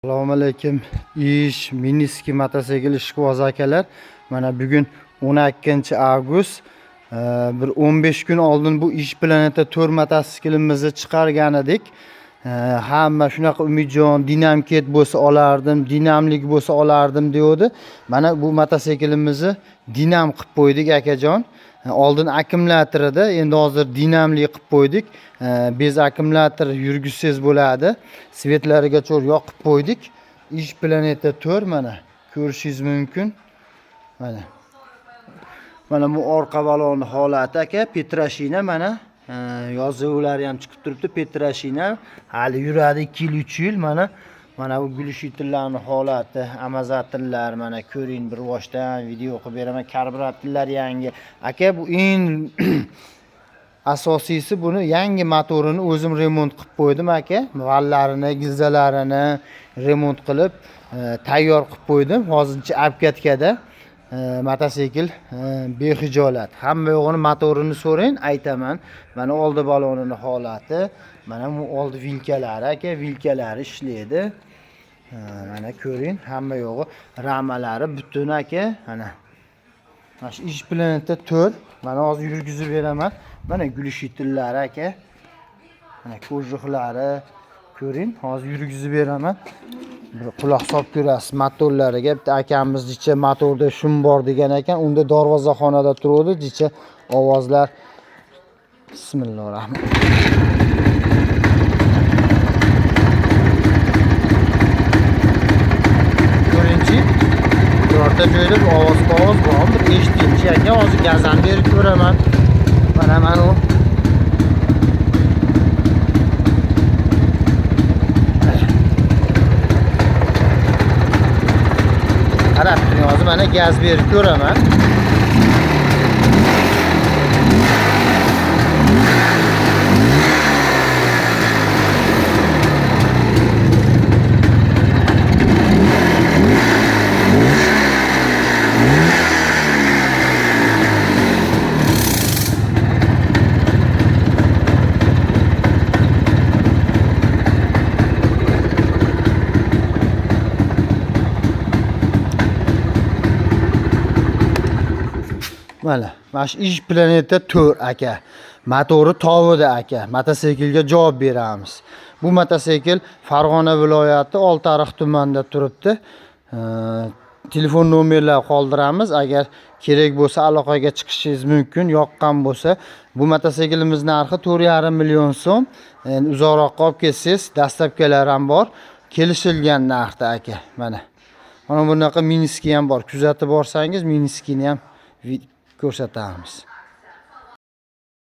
Assalomu alaykum. Ish Miniski mototsikl ishqiboz akalar. Mana bugun 12 avgust. Bir 15 kun oldin bu Ish Planeta 4 mototsiklimizni chiqargan edik. Hamma shunaqa Umidjon dinamket bo'lsa olardim, dinamlik bo'lsa olardim deydi. Mana bu mototsiklimimizni dinam qilib qo'ydik akajon. Oldin akkumulyator edi, endi hozir dinamli qilib qo'ydik. Bez akkumulyator yurgizsangiz bo'ladi. Svetlariga cho'r yoqib qo'ydik. Ish Planeta 4 mana ko'rishingiz mumkin. Mana. Mana bu orqa baloni holati aka, Petrashina mana yozuvlari ham chiqib turibdi. Petrashina hali yuradi 2 yil 3 yil mana. Mana bu gulishitlarning holati, amazatorlar mana ko'ring, bir boshdan video qilib beraman. Karburatorlar yangi. Aka, bu eng asosiysi buni yangi motorini o'zim remont qilib qo'ydim aka. Vallarini, gilzalarini remont qilib, tayyor qilib qo'ydim. Hozircha obkatkada mototsikl behijolat. Hamma yo'g'ini motorini so'rang, aytaman. Mana oldi balonini holati, mana bu oldi vilkalari aka, vilkalari ishlaydi. Mana ko'ring, hamma yo'g'i ramalari butun aka. Mana mana shu Ish Planeta 4. Mana hozir yurgizib beraman. Mana gulishitillari aka. Mana ko'rjuxlari ko'ring, hozir yurgizib beraman. Bir quloq solib ko'rasiz motorlariga. Bitta akamiz jicha motorda shum bor degan ekan, unda darvozaxonada turuvdi, jicha ovozlar. Bismillahirrohmanirrohim. Ko'ringchi, birorta joyda bir ovoz bormi, bir eshitingchi aka. Hozir gazani berib ko'raman. Mana mana u. Qarab turing, hozir mana gaz berib ko'raman. Mana, mana shu Ish Planeta 4 aka. Motori tovida aka. Mototsiklga javob beramiz. Bu mototsikl Farg'ona viloyati Oltiariq tumanida turibdi. Telefon nomerlar qoldiramiz. Agar kerak bo'lsa aloqaga chiqishingiz mumkin, yoqqan bo'lsa. Bu mototsiklimiz narxi 4,5 million so'm. Endi uzoqroqqa olib ketsangiz, dastlabkilar ham bor. Kelishilgan narxda aka. Mana. Mana bunaqa miniski ham bor. Kuzatib borsangiz, miniskini ham ko'rsatamiz.